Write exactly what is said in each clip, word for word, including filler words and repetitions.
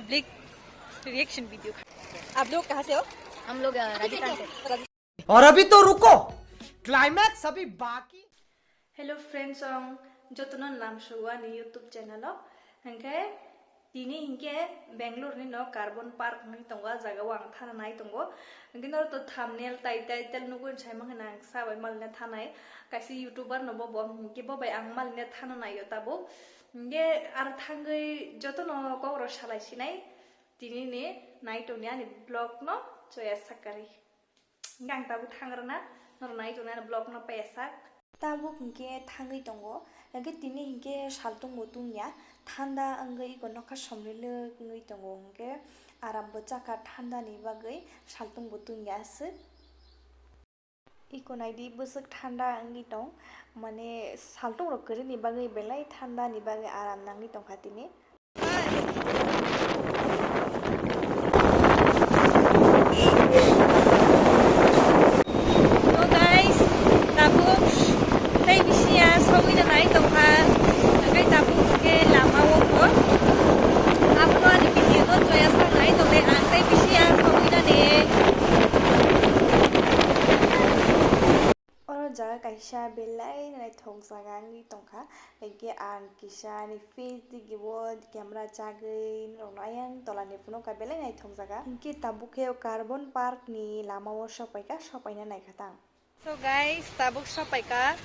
Re-, reaction video. आप लोग कहाँ से हो? हम लोग, अ, राजस्थान से। और अभी तो रुको, climax अभी बाकी। Hello friends, ang jotono lamsogwi ani YouTube channel o. Hwnkhe tini hinkhe Bangalore ni no Carbon Park hinwi tongo, a jaga o ang thana nai tongo. Hwnkhe norok to thumbnail tai title nugwi sai mankha na ang sa bai malina thanai. Kaisa YouTuber no bo, bo hinkhe bo bai ang malina thana nai o tabuk. Hwnkhe aro thangwi jotono kok rok salai sinai. Tini ni nai tongni ani vlog no choya sakari. Hwnkhe ang tabuk thang rwna, norok nai tongni ani vlog no paiya sak. Tabuk hwnkhe thangwi tongo, hwnkhe tini hwnkhe saltung bo tungya, thanda wngwi iko nokha somrilwk wngwi tongo, hwnkhe aram bo chakha thanda ni bagwi saltung bo tungya aswk. Iko naidi bwswk thanda wngwi tong, mane saltung rok kwrwini bagwi belai thanda ni bagwi aram nangwi tongkha tini. So guys, tabuk tei bisi ya sogwi na nai tongkha, hwnkhe tabuk hwnkhe lama o bo. Abono ani video no choya sa nai tongle ang tei bisi ya sogwi na ne. Oro jaga kaisa belai naithok jaga wngwi tongkha, hwnkhe ang kisa ani face digibo camera chagwi norokno ayang tolani phunukha, belai naithok jaga. Hwnkhe tabuk khe o Carbon Park ni lama o sopaikha, sopaina naikha tang. So guys, tabuk sopaikha,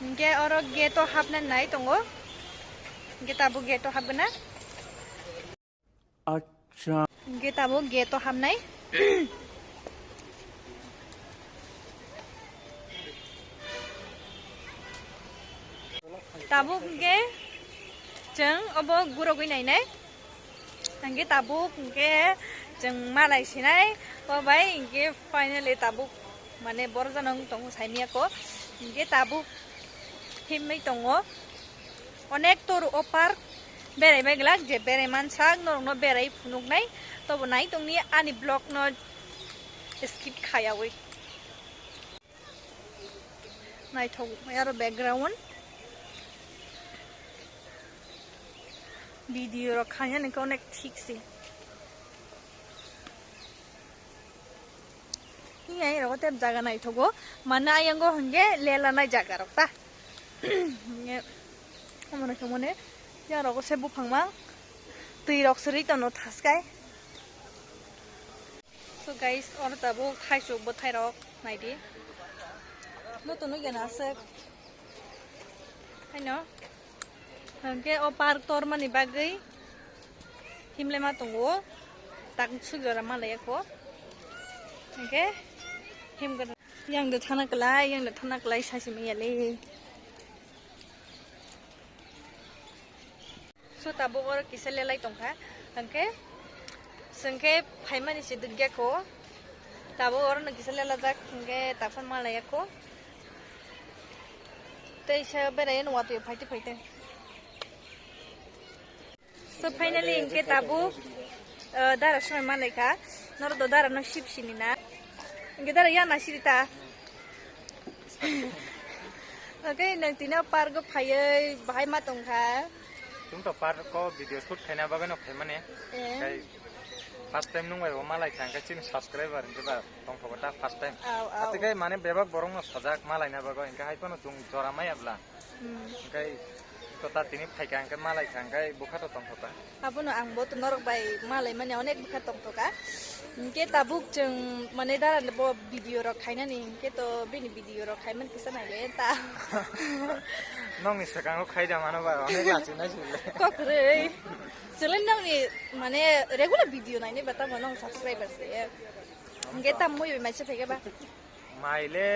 hwnkhe oro gate o hapna nai tongo, hwnkhe tabuk gate o hapgwna. Acha. Hwnkhe tabuk gate o hapnai. Tabuk hwnkhe chwng obo gurogwi nainai. Hwnkhe tabuk hwnkhe chwng malai sinai. O bai hwnkhe finally tabuk mane borok jano wng tongo saimiyako. Hwnkhe tabuk himwi tongo. Onek tor o park berai bai glak, je berai mansak norokno berai phunuknai, tobo nai tongni ani vlog no skip khayawi. Naithok aro background video rok khainani khe onek thik se. Hiya, ero tep jaga naithogo, mane ayango hwnkhe lela nai jaga rok ta. Hwnkhe omono khe mone yang rogo se buphangma twi rok sri tono thaskai. So guys, oro tabuk thaisuk bwthai rok naidi. Noto nukya na aswk. Haino. Hwnkhe o park tormani bagwi himlema tongo, tak suk jora malai kho. Hwnkhe himgwrang yang de thana kwlai, yang de thana kwlai sasi manya le. So tabuk oro kisa lelai tongkha, hwnkhe chwngkhe phaimani se dukya kho. Tabuk oro no kisa lelajak, hwnkhe taphor malai kho. Tei sa berai no watwi phaite phaite. So finally hwnkhe tabuk, uh, dara swnai manlaikha. Norok do dara no sip sini na. Hwnkhe dara yana siri ta. Okay, nang tini o park o phaiwi bahai ma tongkha. Chwng to park o video shoot khaina bagwi no phaimani. Eh. Tei first time nung bai bo malaikha, hwnkhe chini subscriber hwnkhe ba tongthogo ta first time. Au, au. Atwkhe mane bebak borok no sajak malaina bagwi, hwnkhe hai phano chwng jora maya bla. Hmm. Hwnkhe to ta tini phaikha hwnkhe malaikha hwnkhe bwkha to tongthokha. Abono ang bo to norok bai malaimani onek bwkha tongthokha. Hwnkhe tabuk chwng mane dara bo video rok khainani hwnkhe to bini video rok khaimani kisa naile ta. Nokni swkango khaida mano ba onek lachi nai sile. Kok kwrwi. Chwngli nokni mane regular video naini ba tamo nong subscriber se. Hwnkhe tam mui bai maisa phaikha ba. Mai le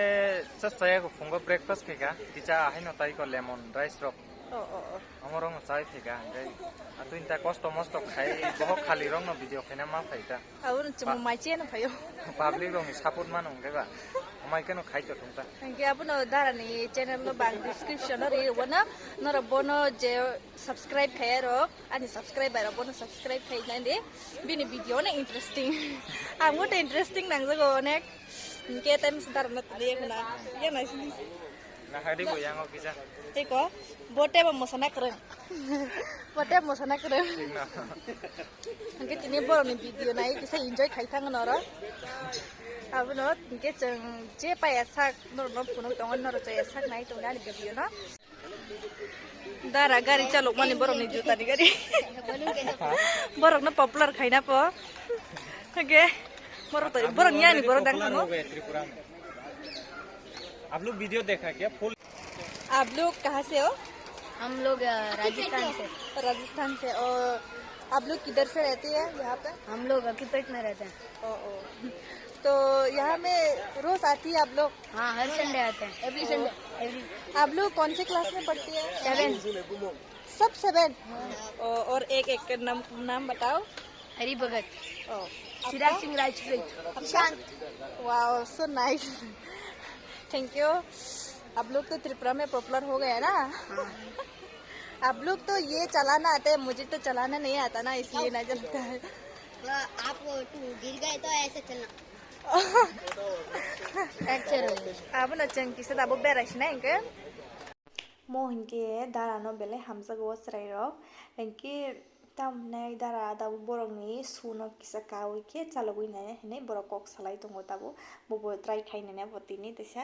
cha chaya ko phungo breakfast khaika, kicha haino tai ko lemon rice rok. Oh, oh, oh. Amo rok no chai phaika, hwnkhe atwi ta kosto mosto khai, bohok khali rok no video khaina ma phai ta. Abo no chwng mai che no phaio. Public rok ni support mano hwnkhe ba. Amai khe no khai to thung ta. Hwnkhe abono dara ni channel no bang description o ri, wano norok bono je subscribe khai rok, ani subscriber rok bono subscribe khai nai di. Bini video no interesting. Ang bo to interesting nangjago onek. Hwnkhe tei masa dara na tini ya khuna. Ya nai sini. Nahari bo yang o kisa. Tiko, bote bo mosana kwrwng. Bote mosana kwrwng. Hingke tini borokni video nai kisa enjoy khai thang noro. Abono hingke chwng je paya sak norokno phunuk tongo, norok chaya sak nai tongo ani video no. Dara gari chalokmani borokni jutani gari. Borokno popular khaina po. Hingke borok to, borok ni ani borok dang thango. आप लोग वीडियो देखा क्या फुल? आप लोग कहाँ से हो? हम लोग, अ, राजस्थान से। राजस्थान से। और आप लोग किधर से रहते हैं यहाँ पे? हम लोग हकीपत में रहते हैं। ओ, ओ। तो यहाँ में रोज आती है आप लोग? हाँ, हर संडे आते हैं। Every Sunday. एवरी। आप लोग कौन से क्लास में पढ़ती है? सेवन। सब सेवन? हाँ। ओ, और एक एक के नाम, नाम बताओ। हरि भगत। ओ, चिराग आपका? सिंह राजपूत। आपका? Ishant. Wow, so nice। Thank you। आप लोग तो त्रिपुरा में पॉपुलर हो गया ना? हाँ। आप लोग तो ये चलाना आता है, मुझे तो चलाना नहीं आता ना, इसलिए नहीं चलता है। तो आप वो टू गिर गए तो ऐसे चलना। Fracture हो गया। Abo no chwng kisa dabo berai sinai hwnkhe. Mo hinkhe dara no belai hamjago chwrai rok. Hinkhe tamo hinai dara tabuk borok ni su no kisa kaui khe chalogwi nai hinui borok kok salai tongo tabuk. Bo bo try khai nai bo tini teisa.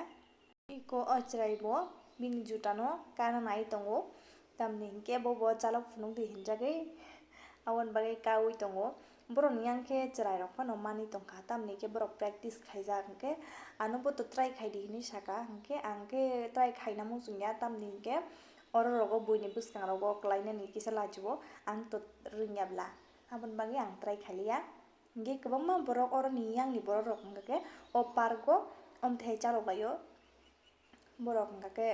Iko o chwrai bo bini juta no kana nai tongo. Tamni hinkhe bo bo chalok phunuk di hinjagwi aboni bagwi kaui tongo. Borokni yang khe chwrairok phano manwi tongkha, tamni khe borok practice khaijak, hwnkhe ano bo to try khaidi hinwi saka, hwnkhe ang khe try khaina muchungya, tamni hinkhe oro rogo buini bwskangrogo kwlainani kisa lachiwo, ang to rwngya bwla, aboni bagwi ang try khailiya. Hinkhe kwbangma borok oroni yangni borok rok wngkha khe o park o omthai chalok laio. Borok hwnkha khe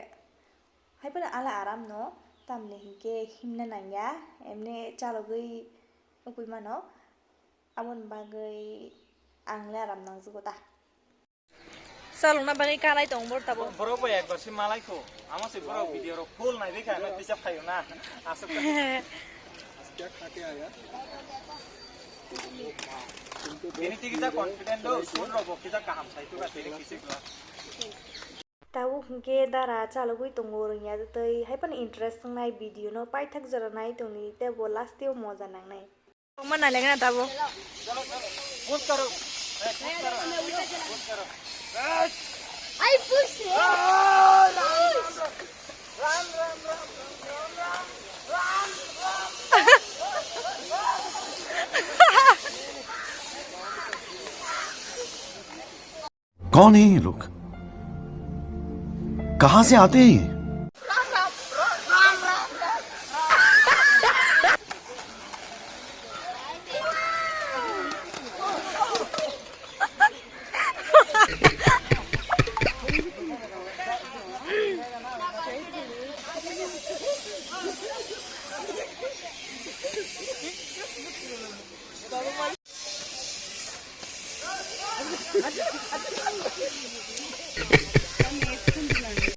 hai phano ala aram no, tamni hinkhe himna nangya, emni chalogwi ugui mano, aboni bagwi ang le aram nangjago ta. Chalokna bagwi kanai tongo bo tabuk. Borok bai ekbar se malai kho, amo se borok video rok full nai dikha, ano tisa phaio na, aswk. Bini twi kisa confident do, sur rok bo kisa kaham sai kho, tini kisa kho. Tabuk hinkhe dara chalogwi tongo rwngya tei hai phano interest wngnai video no paithak jora nai tongdi tei bo last o moja nangnai. Tongma nai lengna tabuk. कौन है ये लोग? कहां से आते हैं ये?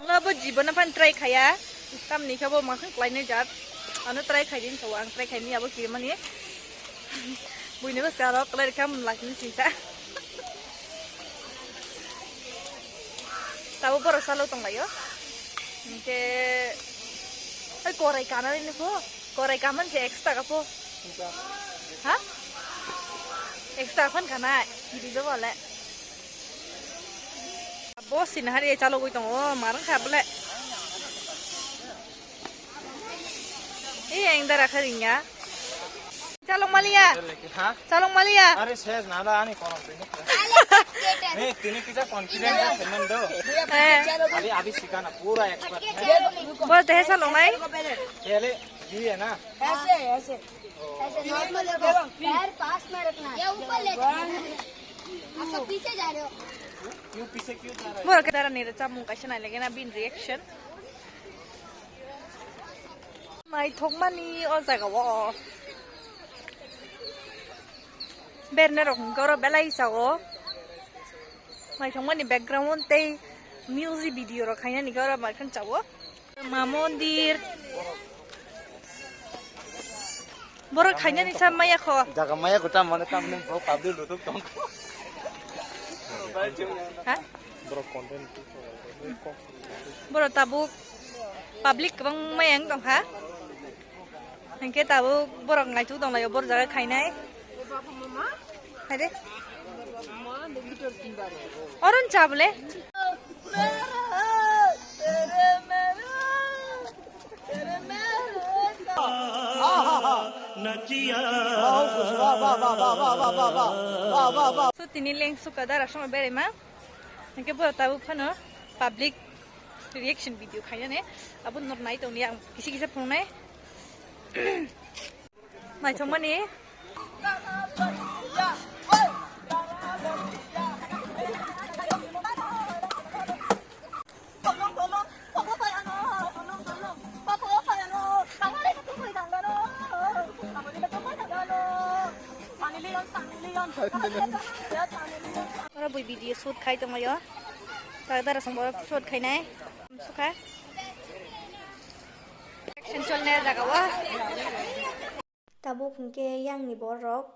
Wngla bo jibono phano try khaya, tamni khe bo makhang khlainai jat. Ano try khaidi wngkha o, ang try khaimani abo kirimani. Buini bwskango kwlai rwkha, mlaisini singsa. Tabuk borok salok tonglaio. Hinkhe, oi, korai kanani nukho. Korai kaman se ekso taka po. Ha? Ekso taka phan kanai. Giri do bole. Bo sini hari chalogwi tongo, marang kha bole. Ei, ang dara kha ringya. Chalok maliya. Ha? Chalok maliya. Are ses na da ani kono. Ne, tini kisa confident hai, semen do. Eh. Abhi, abhi sikhana, pura expert hai. Bol te hai chalok nai. Pehle ye hai na. Aise, aise. Aise normal hai. Pair pass mein rakhna hai. Ye upar le jao. Aap to piche ja rahe ho. Kyun piche kyun ja rahe ho? Bol ke dara ni chamung kaisa nai lege na bin reaction. Naithokmani o jaga o. Berne rok hwnkhe oro belai sao. Naithokmani background tei music video rok khainani khe oro belai kheno sao. Ma mondir. Borok khainani sa maya kho. Jaga maya kho, tam mane tam ne borok public lutuk tong. Ha? Borok content. Borok tabuk public kwbangma yang tongkha. Hinkhe tabuk borok naithok tonglaio bor jaga khainai. Haide. Oron cha bole. So tini leng suka dara song berema. Hinkhe borok tabuk phano public reaction video khainani abo norok nai tongni ang kisa kisa phunuknai. Naithokmani. Oro bui video shoot khai tonglaio. Tadara song borok shoot khainai. Sukha. Action cholnai jaga o. Tabuk hinkhe yangni borok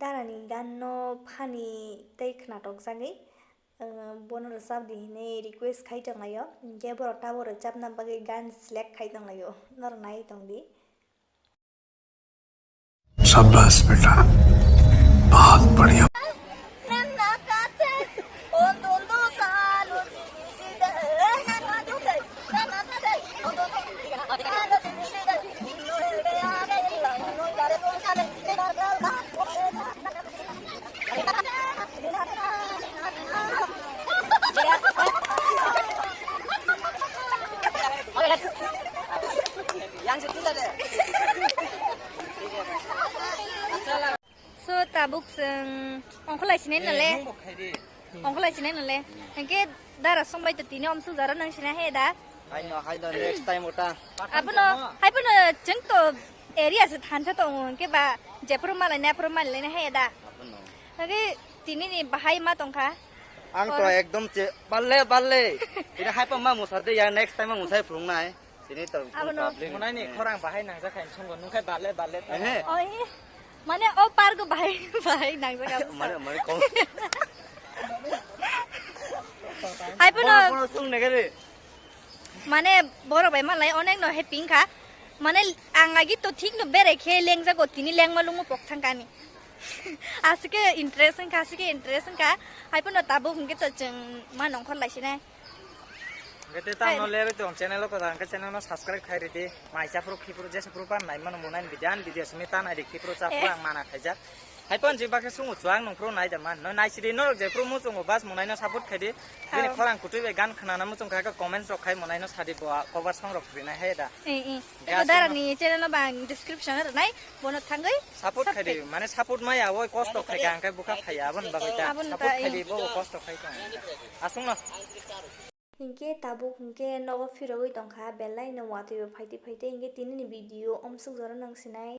darani ganno phani tei khnatok jagwi, uh, bono rwchapdi hinwi request khai tonglaio. Hinkhe borok tabuk rwchapna bagwi gan select khai tonglaio. Norok nai tongdi. शाबाश बेटा, बहुत बढ़िया। So tabuk chwng ongkholai sinai nale. Ongkholai sinai nale. Hinkhe dara songbai to tini omsuk jaro nang sinai he da. Haino, haino, next time ota. Abono, haibono chwng to area se thansa tongo, hinkhe ba jephuru malai nai, aphuru malai nai he da. Abono. Hinkhe tini ni bahai ma tongkha. Ang to ekdom che, balle, balle. Tini haipa ma musar de ya, next time ma musai phurung nai. Tini to Abono. Problem. Monai ni khorang bahai nangjak hai songo, nungkhai balle, balle. Ehe. Oi. Mane o pargo bahai, bahai nangjak abo. Mane, mane kom. Haibono. Bono, bono sung negere. Mane borok bai malai onek no happy wngkha. Mane ang agi to thik no bere khe lengjago tini lengma lungmo pok thangkani. Asike interest wngkha, asike interest wngkha. Haibono tabuk hwnkhe to chwng ma nongkhor laisinai. Gete tamo le tong channel ko tang channel no subscribe khai ridi. Mai cha phuru khipuru jesa phuru pan nai mano monai video video simi ta nai ri khipuru cha phuru ang mana khaijak. Hai pon jibak khe sungo chuang nung phuru nai da man. No nai sidi norok je phuru muchungo bas monai no support khai di. Bini khorang kutui bai gan khna na muchung kha ka comments rok khai monai no sadi bo cover song rok ri nai hai da. Eh, eh. Gas Eko dara no. Ni channel no bang description ro nai bono thangwi support khai di. Mane support mai awoi kosto khai ka ang kai bukha phai abon bagwi ta. Abon support khai di bo kosto khai ka. Asung no. Hinkhe tabuk hinkhe nogo phirogwi tongkha belai no watwi bo phaitwi phaitwi hinkhe tini ni video omsuk jora nang sinai.